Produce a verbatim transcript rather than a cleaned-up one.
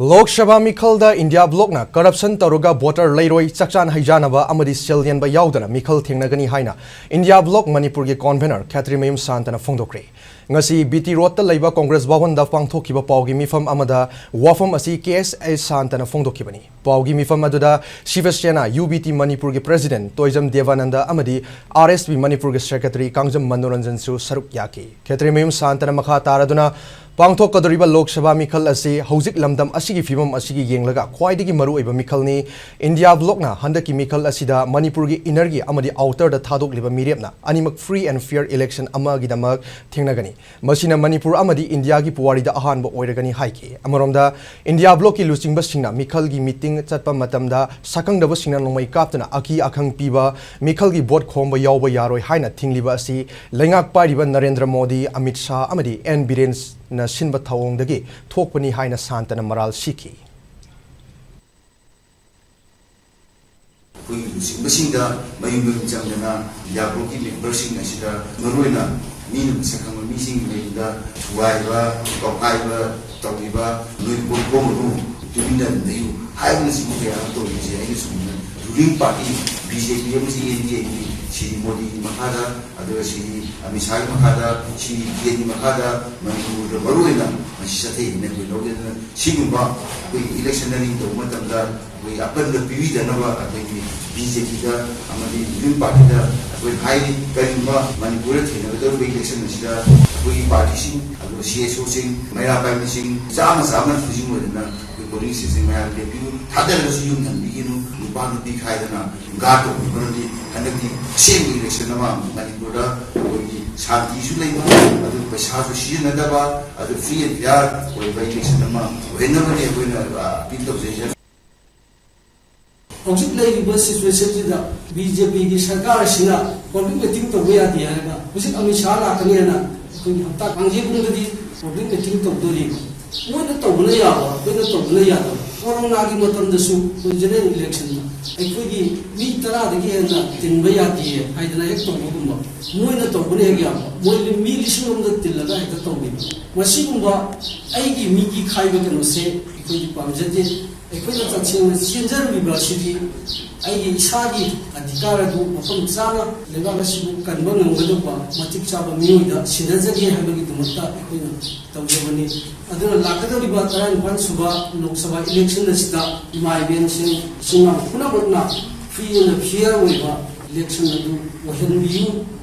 Lok Sabha ꯃꯤꯈꯜꯗ India ꯕ꯭ꯂꯣꯛꯅ corruption ꯇꯧꯔꯒ voter ꯂꯩꯔꯣꯏ, ꯆꯥꯛꯆꯥꯟ ꯍꯩꯖꯥꯟꯅꯕ ꯑꯃꯗꯤ ꯁꯦꯜ ꯌꯦꯟꯕ ꯌꯥꯎꯗꯅ ꯃꯤꯈꯜ ꯊꯦꯡꯅꯒꯅꯤ ꯍꯥꯏꯅ ꯏꯟꯗꯤꯌꯥ ꯕ꯭ꯂꯣꯛ ꯃꯅꯤꯄꯨꯔꯒꯤ ꯀꯣꯟꯚꯦꯅꯔ ꯈꯦꯇ꯭ꯔꯤꯃꯌꯨꯝ ꯁꯥꯟꯇꯅ ꯐꯣꯡꯗꯣꯛꯈ꯭ꯔꯦ꯫ ꯉꯁꯤ ꯕꯤ ꯇꯤ ꯔꯣꯗꯇ ꯂꯩꯕ ꯀꯣꯡꯒ꯭ꯔꯦꯁ ꯚꯋꯟꯗ ꯄꯥꯡꯊꯣꯛꯈꯤꯕ ꯄꯥꯎꯒꯤ ꯃꯤꯐꯝ ꯑꯃꯗ ꯋꯥꯐꯝ ꯑꯁꯤ ꯀꯦ ꯑꯦꯁ ꯑꯦ ꯁꯥꯟꯇꯅ ꯐꯣꯡꯗꯣꯛꯈꯤꯕꯅꯤ꯫ ꯄꯥꯎꯒꯤ ꯃꯤꯐꯝ ꯑꯗꯨꯗ ꯁꯤꯕ ꯁꯦꯅꯥ, ꯌꯨ ꯕꯤ ꯇꯤ ꯃꯅꯤꯄꯨꯔꯒꯤ ꯄ꯭ꯔꯦꯁꯤꯗꯦꯟꯠ ꯇꯣꯏꯖꯝ ꯗꯦꯕꯥꯅꯟꯗ ꯑꯃꯗꯤ ꯑꯥꯔ ꯑꯦꯁ ꯄꯤ ꯃꯅꯤꯄꯨꯔꯒꯤ ꯁꯦꯀ꯭ꯔꯦꯇꯔꯤ ꯀꯥꯡꯖꯝ ꯃꯅꯣꯔꯟꯖꯟꯁꯨ ꯁꯔꯨꯛ ꯌꯥꯈꯤ꯫ ꯈꯦꯇ꯭ꯔꯤꯃꯌꯨꯝ ꯁꯥꯟꯇꯅ ꯃꯈꯥ ꯇꯥꯔꯗꯨꯅ, ꯄꯥꯡꯊꯣꯛꯀꯗꯧꯔꯤꯕ ꯂꯣꯛ ꯁꯚꯥ ꯃꯤꯈꯜ ꯑꯁꯤ ꯍꯧꯖꯤꯛ ꯂꯝꯗꯝ ꯑꯁꯤꯒꯤ ꯐꯤꯕꯝ ꯑꯁꯤꯒꯤ ꯌꯦꯡꯂꯒ ꯈ꯭ꯋꯥꯏꯗꯒꯤ ꯃꯔꯨꯑꯣꯏꯕ ꯃꯤꯈꯜꯅꯤ꯫ ꯏꯟꯗꯤꯌꯥ ꯕ꯭ꯂꯣꯛꯅ ꯍꯟꯗꯛꯀꯤ ꯃꯤꯈꯜ ꯑꯁꯤꯗ ꯃꯅꯤꯄꯨꯔꯒꯤ ꯏꯟꯅꯔꯒꯤ ꯑꯃꯗꯤ ꯑꯥꯎꯇꯔꯗ ꯊꯥꯗꯣꯛꯂꯤꯕ ꯃꯤꯔꯦꯞꯅ ꯑꯅꯤꯃꯛ ꯐ꯭ꯔꯤ ꯑꯦꯟ ꯐꯤꯌꯔ ꯏꯂꯦꯛꯁꯟ ꯑꯃꯒꯤꯗꯃꯛ ꯊꯦꯡꯅꯒꯅꯤ꯫ ꯃꯁꯤꯅ ꯃꯅꯤꯄꯨꯔ ꯑꯃꯗꯤ ꯏꯟꯗꯤꯌꯥꯒꯤ ꯄꯨꯋꯥꯔꯤꯗ ꯑꯍꯥꯟꯕ ꯑꯣꯏꯔꯒꯅꯤ ꯍꯥꯏꯈꯤ꯫ ꯑꯃꯔꯣꯝꯗ, ꯏꯟꯗꯤꯌꯥ ꯕ꯭ꯂꯣꯛꯀꯤ ꯂꯨꯆꯤꯡꯕꯁꯤꯡꯅ ꯃꯤꯈꯜꯒꯤ ꯃꯤꯇꯤꯡ ꯆꯠꯄ ꯃꯇꯝꯗ ꯁꯛꯈꯪꯗꯕꯁꯤꯡꯅ ꯅꯣꯡꯃꯩ ꯀꯥꯞꯇꯨꯅ ꯑꯀꯤ ꯑꯈꯪ ꯄꯤꯕ, ꯃꯤꯈꯜꯒꯤ ꯚꯣꯠ ꯈꯣꯝꯕ ꯌꯥꯎꯕ ꯌꯥꯔꯣꯏ ꯍꯥꯏꯅ ꯊꯤꯡꯂꯤꯕ ꯑꯁꯤ ꯂꯩꯉꯥꯛ ꯄꯥꯏꯔꯤꯕ ꯅꯔꯦꯟꯗ꯭ꯔ ꯃꯣꯗꯤ, ꯑꯃꯤꯠ ꯁꯥꯍ ꯑꯃꯗꯤ ꯑꯦꯟ ꯕꯤꯔꯦꯟꯅ ꯁꯤꯟꯕ ꯊꯧꯑꯣꯡꯗꯒꯤ ꯊꯣꯛꯄꯅꯤ ꯍꯥꯏꯅ ꯁꯥꯟꯇꯅ ꯃꯔꯥꯜ ꯁꯤꯈꯤ꯫ ꯑꯩꯈꯣꯏꯒꯤ ꯂꯨꯆꯤꯡꯕꯁꯤꯡꯗ ꯃꯌꯨꯝ ꯃꯌꯨꯝ ꯆꯪꯗꯅ ꯏꯟꯗꯤꯌꯥ ꯕ꯭ꯂꯣꯛꯀꯤ ꯃꯦꯝꯕꯔꯁꯤꯡ ꯑꯁꯤꯗ ꯃꯔꯨꯑꯣꯏꯅ ꯃꯤꯅ ꯃꯁꯛ ꯈꯪꯕ ꯃꯤꯁꯤꯡꯒꯤ ꯃꯌꯨꯝꯗ ꯊꯨꯒꯥꯏꯕ, ꯀꯧꯈꯥꯏꯕ ꯇꯧꯕꯤꯕ, ꯅꯣꯏ ꯚꯣꯠ ꯈꯣꯝꯒꯅꯨ, ꯇꯨꯃꯤꯟꯅ ꯑꯗꯨꯝ ꯂꯩꯌꯨ ꯍꯥꯏꯕꯅꯆꯤꯡꯕ ꯀꯌꯥ ꯑꯃ ꯇꯧꯔꯤꯕꯁꯦ ꯑꯩꯅ ꯁꯨꯝ ꯔꯨꯂꯤꯡ ꯄꯥꯔꯇꯤ ꯕꯤ ꯖꯦ ꯄꯤ ꯑꯃꯁꯨꯡ ꯑꯦꯟ ꯗꯤ ꯑꯦꯒꯤ ꯁ꯭ꯔꯤ ꯃꯣꯗꯤꯒꯤ ꯃꯈꯥꯗ, ꯑꯗꯨꯒ ꯁ꯭ꯔꯤ ꯑꯃꯤꯠ ꯁꯥꯍꯒꯤ ꯃꯈꯥꯗ, ꯁ꯭ꯔꯤ ꯀꯦꯟꯒꯤ ꯃꯈꯥꯗ ꯃꯅꯤꯄꯨꯔꯗ ꯃꯔꯨꯑꯣꯏꯅ ꯃꯁꯤ ꯆꯠꯊꯩ ꯍꯥꯏꯅ ꯑꯩꯈꯣꯏ ꯂꯧꯖꯩ꯫ ꯑꯗꯨꯅ ꯁꯤꯒꯨꯝꯕ ꯑꯩꯈꯣꯏꯒꯤ ꯏꯂꯦꯛꯁꯟ ꯔꯟꯅꯤꯡ ꯇꯧꯕ ꯃꯇꯝꯗ ꯑꯩꯈꯣꯏ ꯑꯄꯟꯕ ꯄꯤꯕꯤꯗꯅꯕ ꯑꯩꯈꯣꯏꯒꯤ ꯕꯤ ꯖꯦ ꯄꯤꯗ ꯑꯃꯗꯤ ꯔꯨꯂꯤꯡ ꯄꯥꯔꯇꯤꯗ ꯑꯩꯈꯣꯏꯅ ꯍꯥꯏꯔꯤ꯫ ꯀꯔꯤꯒꯨꯝꯕ ꯃꯅꯤꯄꯨꯔꯗ ꯊꯦꯡꯅꯒꯗꯧꯔꯤꯕ ꯏꯂꯦꯛꯁꯟ ꯑꯁꯤꯗ ꯑꯩꯈꯣꯏꯒꯤ ꯄꯥꯔꯇꯤꯁꯤꯡ, ꯑꯗꯨꯒ ꯁꯤ ꯑꯦꯁ ꯑꯣꯁꯤꯡ, ꯃꯩꯔꯥ ꯄꯥꯏꯕꯤꯁꯤꯡ ꯆꯥꯝꯃ ꯆꯥꯝꯃ ꯈꯨꯖꯤꯡ ꯑꯣꯏꯗꯅ ꯑꯩꯈꯣꯏ ꯄꯣꯂꯤꯡ ꯁ꯭ꯇꯦꯁꯟ ꯃꯌꯥꯝ ꯂꯦꯞꯄꯤꯌꯨ꯫ ꯊꯥꯗꯔꯒꯁꯨ ꯌꯨꯝ ꯍꯟꯕꯤꯒꯅꯨ꯫ ꯅꯨꯄꯥ ꯅꯨꯄꯤ ꯈꯥꯏꯗꯅ ꯒꯥꯔꯗ ꯇꯧꯕꯤꯕꯅꯗꯤ ꯍꯟꯗꯛꯇꯤ ꯑꯁꯦꯡꯕ ꯏꯂꯦꯛꯁꯟ ꯑꯃ ꯃꯅꯤꯄꯨꯔꯗ ꯑꯩꯈꯣꯏꯒꯤ ꯁꯥꯟꯇꯤꯁꯨ ꯂꯩꯕ, ꯑꯗꯨ ꯄꯩꯁꯥꯁꯨ ꯁꯤꯖꯤꯟꯅꯗꯕ, ꯑꯗꯨ ꯐ꯭ꯔꯤ ꯑꯦꯟ ꯐꯤꯌꯥꯔ ꯑꯣꯏꯕ ꯏꯂꯦꯛꯁꯟ ꯑꯃ ꯑꯣꯏꯍꯟꯅꯕꯅꯤ ꯑꯩꯈꯣꯏꯅ, ꯑ, ꯑꯄꯤꯜ ꯇꯧꯖꯩꯁꯦ꯫ ꯍꯧꯖꯤꯛ ꯂꯩꯔꯤꯕ ꯁꯤꯆꯨꯋꯦꯁꯟꯁꯤꯗ ꯕꯤ ꯖꯦ ꯄꯤꯒꯤ ꯁꯔꯀꯥꯔ ꯑꯁꯤꯅ ꯄꯕ꯭ꯂꯤꯛ ꯃꯤꯇꯤꯡ ꯇꯧꯕ ꯌꯥꯗꯦ ꯍꯥꯏꯔꯒ ꯍꯧꯖꯤꯛ ꯑꯃꯤꯠ ꯁꯥꯍ ꯂꯥꯛꯀꯅꯤꯅ ꯑꯩꯈꯣꯏꯒꯤ ꯍꯞꯇꯥ ꯀꯥꯡꯖꯩꯕꯨꯡꯗꯗꯤ ꯄꯕ꯭ꯂꯤꯛ ꯃꯤꯇꯤꯡ ꯇꯧꯗꯣꯔꯤꯕ꯫ ꯃꯣꯏꯅ ꯇꯧꯕꯅ ꯌꯥꯕ, ꯑꯩꯈꯣꯏꯅ ꯇꯧꯕꯅ ꯌꯥꯗꯕ꯫ ꯀꯣꯔꯣꯅꯥꯒꯤ ꯃꯇꯝꯗꯁꯨ ꯑꯩꯈꯣꯏ ꯖꯦꯅꯔꯦꯜ ꯏꯂꯦꯛꯁꯟꯗ ꯑꯩꯈꯣꯏꯒꯤ ꯃꯤ ꯇꯔꯥꯗꯒꯤ ꯍꯦꯟꯅ ꯇꯤꯟꯕ ꯌꯥꯗꯦ ꯍꯥꯏꯗꯅ ꯍꯦꯛ ꯇꯧꯕꯒꯨꯝꯕ, ꯃꯣꯏꯅ ꯇꯧꯕꯅ ꯍꯦꯛ ꯌꯥꯕ꯫ ꯃꯣꯏ ꯃꯤ ꯂꯤꯁꯤꯡ ꯑꯃꯗ ꯇꯤꯜꯂꯒ ꯍꯦꯛꯇ ꯇꯧꯕꯤꯕ꯫ ꯃꯁꯤꯒꯨꯝꯕ ꯑꯩꯒꯤ ꯃꯤꯒꯤ ꯈꯥꯏꯕ ꯀꯩꯅꯣꯁꯦ ꯑꯩꯗꯤ ꯄꯥꯝꯖꯗꯦ꯫ ꯑꯩꯈꯣꯏꯅ ꯇꯁꯦꯡꯅ ꯆꯦꯟꯖꯔꯨꯔꯤꯕ ꯑꯁꯤꯗꯤ ꯑꯩꯒꯤ ꯏꯁꯥꯒꯤ ꯑꯙꯤꯀꯥꯔ ꯑꯗꯨ ꯃꯐꯝ ꯆꯥꯅ ꯂꯩꯕꯥꯛ ꯑꯁꯤꯕꯨ ꯀꯟꯕ ꯉꯝꯒꯗꯧꯕ ꯃꯇꯤꯛ ꯆꯥꯕ ꯃꯤꯑꯣꯏꯗ ꯁꯤꯟꯅꯖꯒꯦ ꯍꯥꯏꯕꯒꯤꯗꯃꯛꯇ ꯑꯩꯈꯣꯏꯅ ꯇꯧꯖꯕꯅꯤ꯫ ꯑꯗꯨꯅ ꯂꯥꯛꯀꯗꯧꯔꯤꯕ ꯇꯔꯥꯅꯤꯄꯥꯟ ꯁꯨꯕ ꯂꯣꯛ ꯁꯚꯥ ꯏꯂꯦꯛꯁꯟ ꯑꯁꯤꯗ ꯏꯃꯥ ꯏꯕꯦꯟꯁꯤꯡ, ꯏꯆꯤꯟ ꯏꯅꯥꯎ ꯄꯨꯝꯅꯃꯛꯅ free and fair ꯑꯣꯏꯕ ꯏꯂꯦꯛꯁꯟ ꯑꯗꯨ ꯑꯣꯏꯍꯟꯕꯤꯌꯨ꯫